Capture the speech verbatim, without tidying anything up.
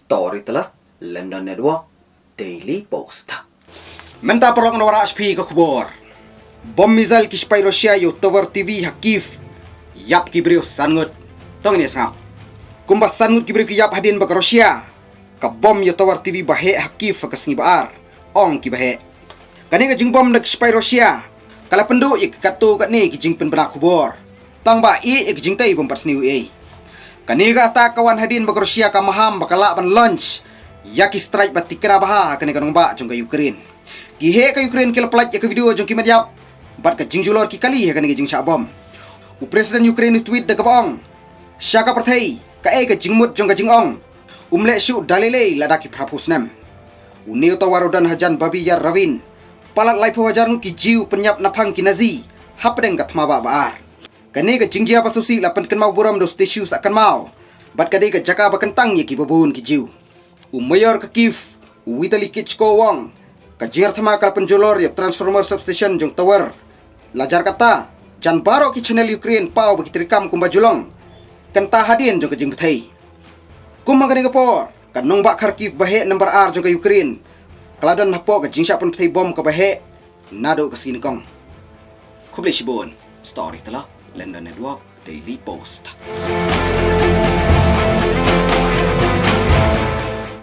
Storyteller, London Network, Daily Post. Mynta paralok ngan wanrah sha phi ka khubor. Bom missile ki sipai Russia ïa u tower T V ha Kyiv. Ïap ki briew san ngut. To ngin ïa sngap. Kumba san ngut ki briew ki ïap hadien ba ka Russia ka bom ïa u tower T V ba heh ha Kyiv ha ka sngi ba ar, ong ki ba heh. Kane ka jingbom da ki sipai Russia ka la pynduh ïa ki katto katne ki jingpynbna khubor, tang ba ïeh ïa ki jingtei bym pat sniew ei ei. Kane ka attack ka wan hadien ba ka Russia ka maham ba ka lah ban launch ïa ki strike ba thikna bha ha kane ka nongbah jong ka Ukraine. Ki heh ka Ukraine ki la pyllait ïa ka video jong ki met ïap bad ka jingjulor ki kali ha kane ka jingshah bom. U President Ukraine u tweet da kaba ong, sha ka pyrthei, kaei ka jingmut jong ka jingong? Um leh shuh da lei lei lada ki phra phew snem. Une u tower u don hajan Babi Yar Ravine, palat laiphew hajar ngut ki Jiw pynïap naphang ki Nazi hapdeng ka thma bah ba ar. Kane ka jingjia ba sngewsih la pynkynmaw burom da u statue sah kynmaw bad ka dei ka jaka ba kyntang ïa ki babun ki Jiw. U Mayor ka Kyiv, u Vitali Klitschko u ong, ka jingïathma ka la pynjulor ïa u transformer substation jong u tower. La jar kata, jan baroh ki channel Ukraine paw ba ki treikam kumba ju long, kynta hadien jong ka jingbthei. Kum ha kane ka por, ka nongbah Kharkiv ba heh number ar jong ka Ukraine ka la don hapoh ka jingshah pynbthei bom kaba heh naduh ka sngi nyngkong. Khublei shibun. Storyteller, London Network, Daily Post.